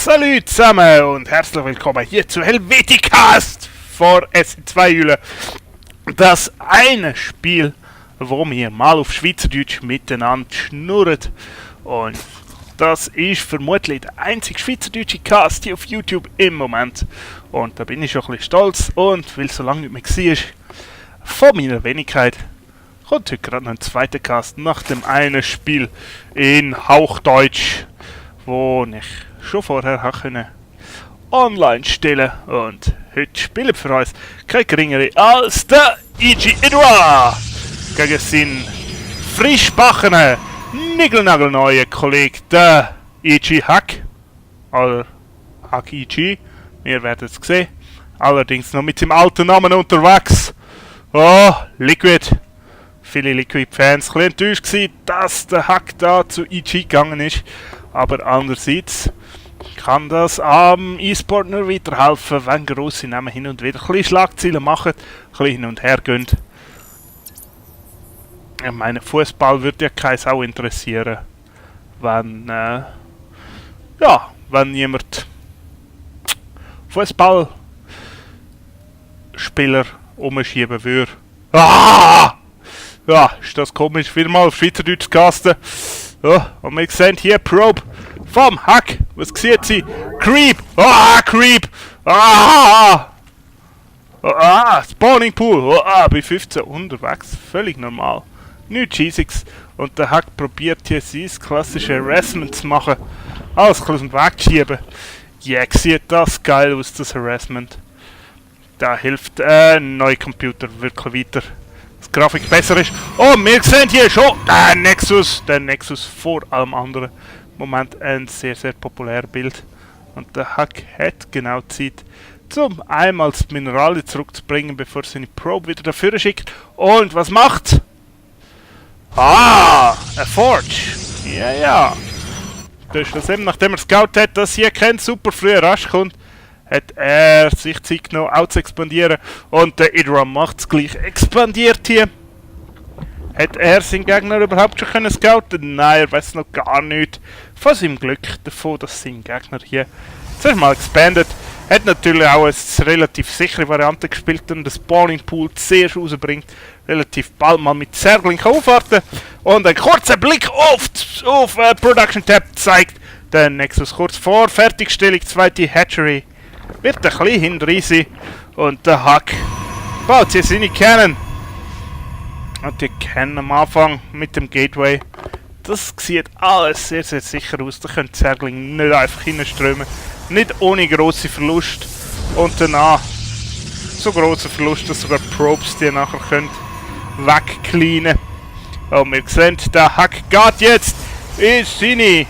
Salut zusammen und herzlich willkommen hier zu Helveticast vor SC2 Jule. Das eine Spiel, wo wir mal auf Schweizerdeutsch miteinander schnurren. Und das ist vermutlich der einzige schweizerdeutsche Cast hier auf YouTube im Moment. Und da bin ich schon ein bisschen stolz. Und weil es so lange nicht mehr war, von meiner Wenigkeit, kommt heute gerade noch ein zweiter Cast nach dem einen Spiel in Hauchdeutsch, wo ich schon vorher können online stellen. Und heute spielen für uns kein geringere als der Ichi Edouard gegen seinen frischbackenen, niegelnagelneuen Kollegen, der Ichi Hack. Oder Hack Ichi, wir werden es sehen. Allerdings noch mit dem alten Namen unterwegs. Oh, Liquid. Viele Liquid-Fans waren enttäuscht gewesen, dass der Hack da zu Ichi gegangen ist. Aber andererseits kann das am E-Sport nur weiterhelfen, wenn grosse Namen hin und wieder ein bisschen Schlagzeilen machen, ein bisschen hin und her gehen. Ich meine, Fußball würde ja keine Sau interessieren, wenn jemand Fußballspieler umschieben würde. Ah! Ja, ist das komisch, wieder mal auf Schweizerdeutsch casten. Ja, und wir sehen hier Probe vom Hack. Was sieht sie? Creep! Ah, Creep! Ah! Spawning Pool! Bei 15 unterwegs. Völlig normal. Nichts Cheesiges. Und der Hack probiert hier sein klassische Harassment zu machen. Alles aus dem Weg zu schieben. Ja, sieht das geil aus, das Harassment. Da hilft ein neuer Computer wirklich weiter. Dass die Grafik besser ist. Oh, wir sehen hier schon der Nexus vor allem anderen. Moment ein sehr, sehr populäres Bild. Und der Hack hat genau Zeit, um einmal das Mineralien zurückzubringen, bevor er seine Probe wieder dafür schickt. Und was macht? Ah, ein Forge. Ja. Das ist das eben, nachdem er scout hat, dass hier kein super früher Rush kommt, hat er sich Zeit genommen, auch zu expandieren. Und der Idra macht es gleich. Expandiert hier. Hat er seinen Gegner überhaupt schon können scouten? Nein, er weiß noch gar nicht von seinem Glück davon, dass sein Gegner hier zuerst mal expandet. Hat natürlich auch eine relativ sichere Variante gespielt und den Spawning Pool zuerst rausbringt. Relativ bald mal mit Zergling aufwarten. Und ein kurzer Blick auf Production Tab zeigt der Nexus kurz vor Fertigstellung, zweite Hatchery. Wird ein bisschen hinterher sein. Und der Hack baut hier seine Cannon. Und die Cannon am Anfang mit dem Gateway. Das sieht alles sehr, sehr sicher aus. Da können Zergling nicht einfach hinströmen. Nicht ohne grosse Verlust. Und danach so grosse Verlust, dass sogar Probes die nachher können wegcleanen. Und wir sehen, der Hack geht jetzt in seine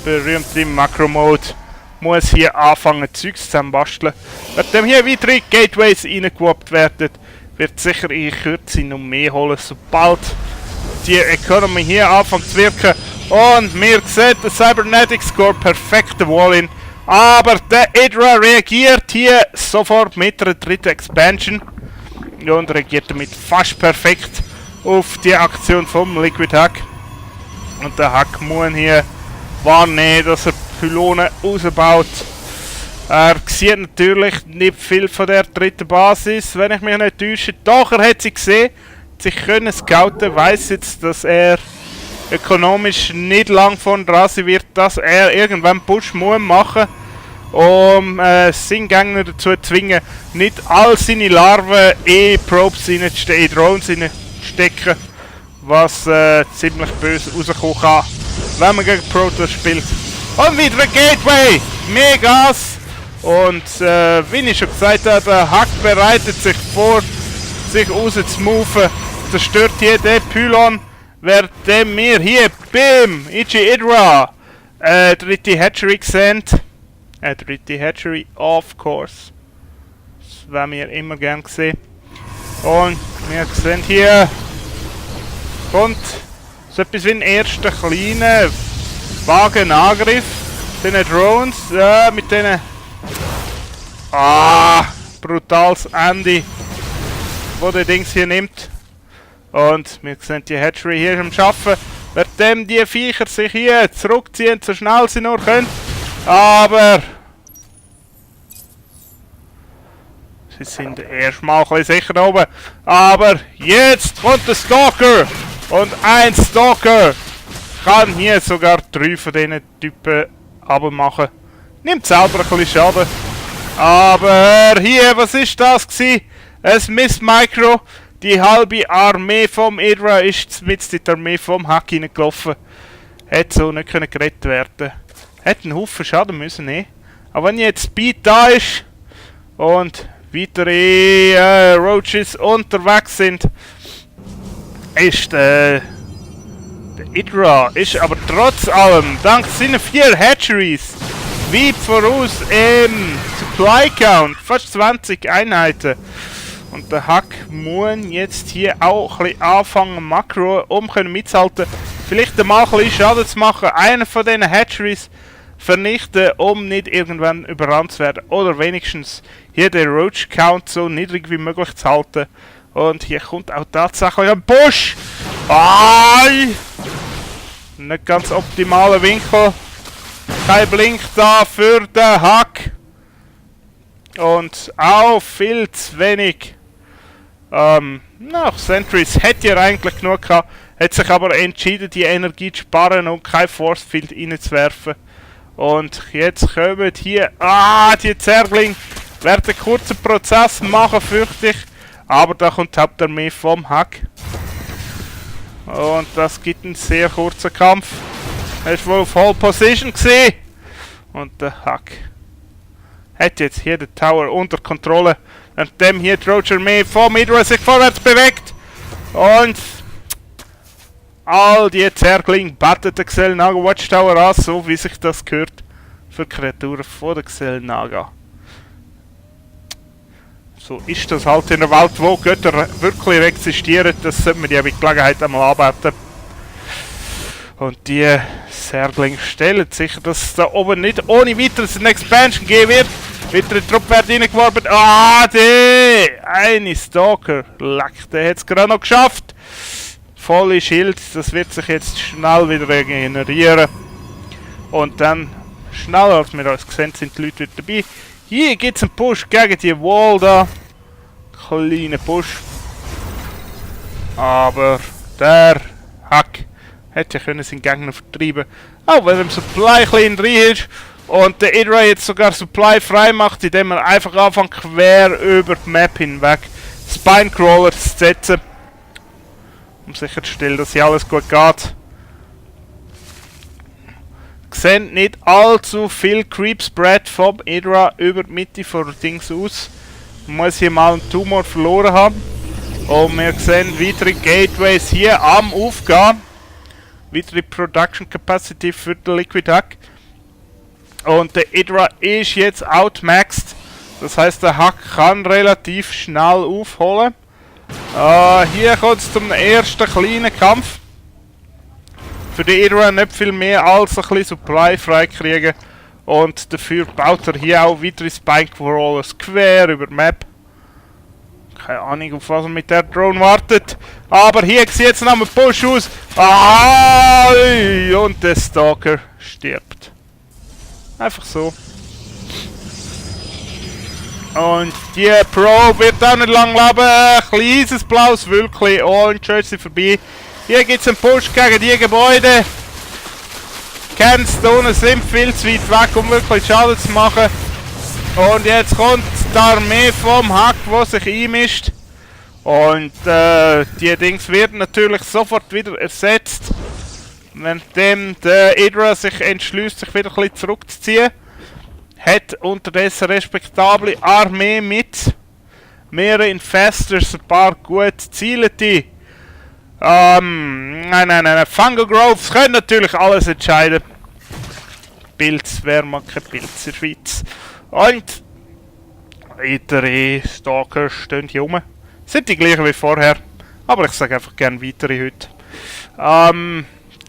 berühmte Makro-Mode. Muss hier anfangen, Zeugs zusammenbasteln. Nachdem hier weitere Gateways reingewappt werden, wird sicher in Kürze noch mehr holen, sobald die Economy hier anfängt zu wirken. Und wir sehen den Cybernetic Score, perfekte Wall-In. Aber der Idra reagiert hier sofort mit der dritten Expansion. Und reagiert damit fast perfekt auf die Aktion vom Liquid Hack. Und der Hack muss hier wahrnehmen, dass er Pylonen ausbaut. Er sieht natürlich nicht viel von der dritten Basis, wenn ich mich nicht täusche. Doch, er hat sie gesehen, sich können scouten, weiss jetzt, dass er ökonomisch nicht lang von dran sein wird, dass er irgendwann Push muss machen, um seinen Gegner dazu zu zwingen, nicht all seine Larven in Probes in Drones stecken, was ziemlich böse rauskommen kann, wenn man gegen Protoss spielt. Und wieder ein Gateway! Mehr Gas! Und wie ich schon gesagt habe, der Hack bereitet sich vor, sich raus zu moven. Zerstört hier den Pylon, während wir hier beim Ichi Idra dritte Hatchery sehen. Dritte Hatchery, of course. Das werden wir immer gern sehen. Und wir sehen hier, kommt so etwas wie ein erster kleiner Wagenangriff. Den Drones, mit denen. Brutales Ende, wo der Dings hier nimmt. Und wir sehen die Hatchery hier am Arbeiten. Währenddem die Viecher sich hier zurückziehen, so schnell sie nur können. Aber sie sind erstmal ein bisschen sicher oben. Aber jetzt kommt der Stalker. Und ein Stalker kann hier sogar 3 von diesen Typen abmachen. Nimmt selber ein bisschen Schaden. Aber hier, was ist das gewesen? Es Miss Micro. Die halbe Armee vom Idra ist mit in die Armee vom Hack hineingelaufen. Hätte so nicht können gerettet werden. Hätte einen Haufen Schaden müssen nehmen. Aber wenn jetzt Speed da ist und weitere Roaches unterwegs sind, ist der Idra ist aber trotz allem, dank seiner 4 Hatcheries, weit voraus im Supply Count, fast 20 Einheiten. Und der Hack muss jetzt hier auch ein bisschen anfangen, Makro, um mitzuhalten. Vielleicht einmal ein bisschen Schaden zu machen, einen von diesen Hatcheries vernichten, um nicht irgendwann überrannt zu werden. Oder wenigstens hier den Roach Count so niedrig wie möglich zu halten. Und hier kommt auch tatsächlich ein Busch! Ai! Nicht ganz optimaler Winkel. Kein Blink da für den Hack. Und auch viel zu wenig. Sentries hätte er eigentlich genug gehabt. Hat sich aber entschieden, die Energie zu sparen und kein Force Field reinzuwerfen. Und jetzt kommen hier... die Zergling werden einen kurzen Prozess machen, fürchte ich. Aber da kommt die Hauptarmee vom Hack. Und das gibt einen sehr kurzen Kampf. Er ist wohl auf Whole Position gesehen. Und der Hack hat jetzt hier den Tower unter Kontrolle. Nachdem hier die Roach Armee vom Idra sich vorwärts bewegt. Und all die Zergling battet den Xel'Naga Watchtower an, so wie sich das gehört für Kreaturen von der Xel'Naga. So ist das halt in der Welt, wo Götter wirklich existieren. Das sollte man ja bei Gelegenheit einmal anbeten. Und die Zergling stellen sicher, dass es da oben nicht ohne weiteres eine Expansion geben wird. Weitere Truppe wird reingeworfen. Eine Stalker. Leck, der hat es gerade noch geschafft. Volle Schild, das wird sich jetzt schnell wieder regenerieren. Und dann, schneller als wir uns gesehen sind, die Leute wieder dabei. Hier gibt es einen Push gegen die Wall da. Kleiner Push. Aber der Hack hätte ja können seinen Gegner vertreiben. Auch wenn er im Supply klein drin ist. Und der Idra jetzt sogar Supply frei macht, indem er einfach anfängt quer über die Map hinweg Spinecrawler zu setzen. Um sicherzustellen, dass hier alles gut geht. Sehen nicht allzu viel Creep Spread vom Idra über die Mitte von Dings aus. Man muss hier mal einen Tumor verloren haben. Und wir sehen weitere Gateways hier am Aufgehen. Weitere Production Capacity für den Liquid Hack. Und der Idra ist jetzt outmaxed. Das heißt, der Hack kann relativ schnell aufholen. Hier kommt es zum ersten kleinen Kampf. Für die Idra nicht viel mehr als ein bisschen Supply freikriegen. Und dafür baut er hier auch weitere Spine-Crawlers quer über die Map. Keine Ahnung, auf was er mit der Drone wartet. Aber hier sieht es noch einen Push aus. Und der Stalker stirbt. Einfach so. Und die Pro wird auch nicht lang leben. Kleines blaues Wölkchen und schon ist sie vorbei. Hier gibt es einen Push gegen die Gebäude. Canstone sind viel zu weit weg, um wirklich Schaden zu machen. Und jetzt kommt die Armee vom Hack, die sich einmischt. Und die Dings werden natürlich sofort wieder ersetzt. Währenddem der Idra sich entschließt, sich wieder ein bisschen zurückzuziehen. Hat unterdessen eine respektable Armee mit mehreren Infestors, ein paar gut zielte. Nein. Fungal Groves können natürlich alles entscheiden. Pilz, wer mag kein Pilz in der Schweiz? Und weitere Stalker stehen hier rum. Sind die gleichen wie vorher. Aber ich sage einfach gerne weitere heute.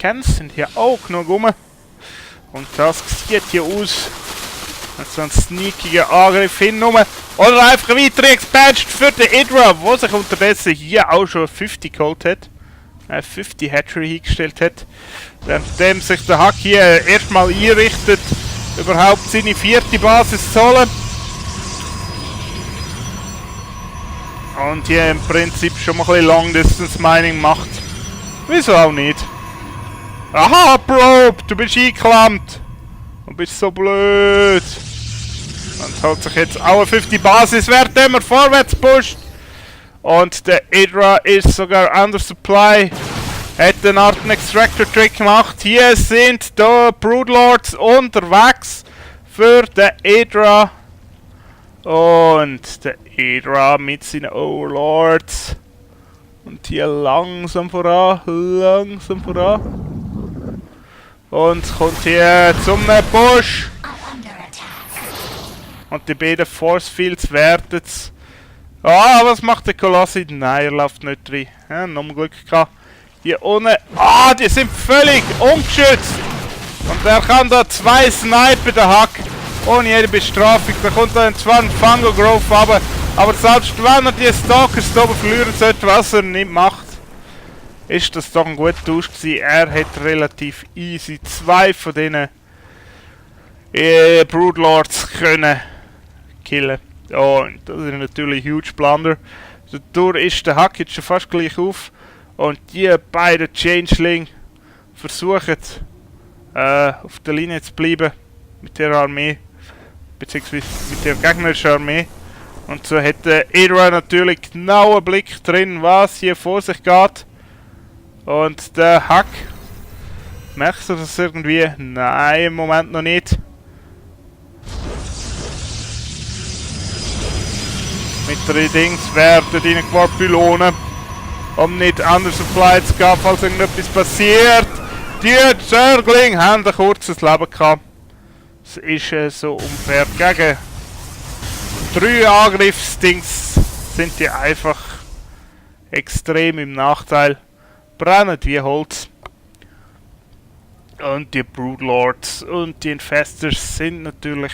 Cans sind hier auch genug rum. Und das sieht hier aus. So ein sneakiger Angriff hingenommen. Oder einfach eine weitere Expansion für den Idra, der sich unterdessen hier auch schon 50 geholt hat. 50 Hatchery hingestellt hat. Währenddem sich der Hack hier erstmal einrichtet überhaupt seine 4. Basis zu holen. Und hier im Prinzip schon mal ein bisschen Long Distance Mining macht. Wieso auch nicht? Aha, Probe, du bist eingeklemmt. Du bist so blöd. Und holt sich jetzt auch eine 50 Basis, während er vorwärts pusht. Und der Hydra ist sogar under supply. Hat eine Art Extractor-Trick gemacht. Hier sind da Broodlords unterwegs für den Hydra. Und der Hydra mit seinen Overlords. Und hier langsam voran, Und kommt hier zum Push. Und die beiden Force Fields werden es. Ah, was macht der Colossi? Nein, er läuft nicht rein. Ja, nochmal Glück gehabt. Hier unten. Ah, die sind völlig ungeschützt. Und er kann da 2 snipen, der Hack. Ohne jede Bestrafung. Da kommt dann zwar ein Fungo Grove runter. Aber selbst wenn er die Stalkers da oben verlieren sollte, was er nicht macht, ist das doch ein guter Tausch gewesen. Er hat relativ easy 2 von diesen Broodlords können killen. Und das ist natürlich ein huge Blunder. Dadurch ist der Hack jetzt schon fast gleich auf. Und die beiden Changeling versuchen auf der Linie zu bleiben mit der Armee, beziehungsweise mit der gegnerischen Armee. Und so hat der Hydra natürlich genau einen Blick drin, was hier vor sich geht. Und der Hack, merkst du das irgendwie? Nein, im Moment noch nicht. Mit den Dings werden reingeworfen Pylonen, um nicht anders Supply zu gehen, falls irgendetwas passiert. Die Zergling haben ein kurzes Leben gehabt. Es ist so unfair. Gegen 3 Angriffsdings sind die einfach extrem im Nachteil. Brennen wie Holz. Und die Broodlords und die Infestors sind natürlich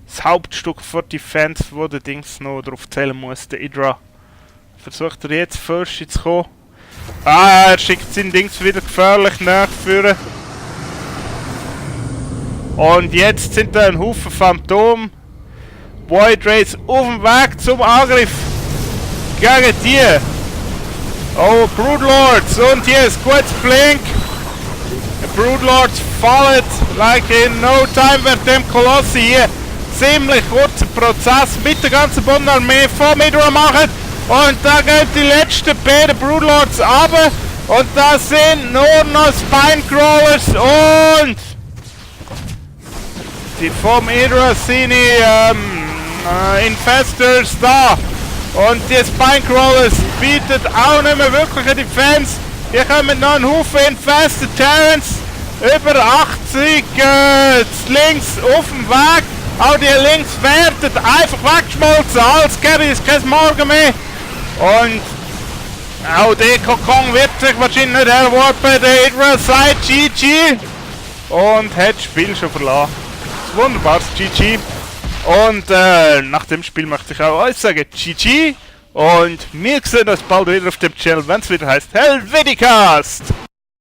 das Hauptstück für die Fans, wo der Dings noch drauf zählen muss. Der Hydra versucht er jetzt first zu kommen. Ah, er schickt sein Dings wieder gefährlich nachführen. Und jetzt sind da ein Haufen Phantom Void Rays auf dem Weg zum Angriff gegen die. Oh, Broodlords, und hier ist kurz Blink. Die Broodlords fallen like in no time, während dem Kolossi hier ziemlich kurzen Prozess mit der ganzen Bodenarmee vom Hydra machen. Und da gehen die letzten beiden Broodlords runter. Und da sind nur noch Spinecrawlers und die vom Hydra sind Infestors da. Und die Spinecrawlers bietet auch nicht mehr wirklich eine Defense. Hier kommen noch ein Haufen Infested Terrans. Über 80 links auf dem Weg. Auch die links werden einfach weggeschmolzen. Als Carry ist kein Morgen mehr. Und auch der Kokon wird sich wahrscheinlich nicht erwarten. Der Hydra sagt GG. Und hat das Spiel schon verlassen. Ein wunderbares GG. Und nach dem Spiel möchte ich auch euch sagen GG. Und wir sehen uns bald wieder auf dem Channel, wenn es wieder heißt Helveticast.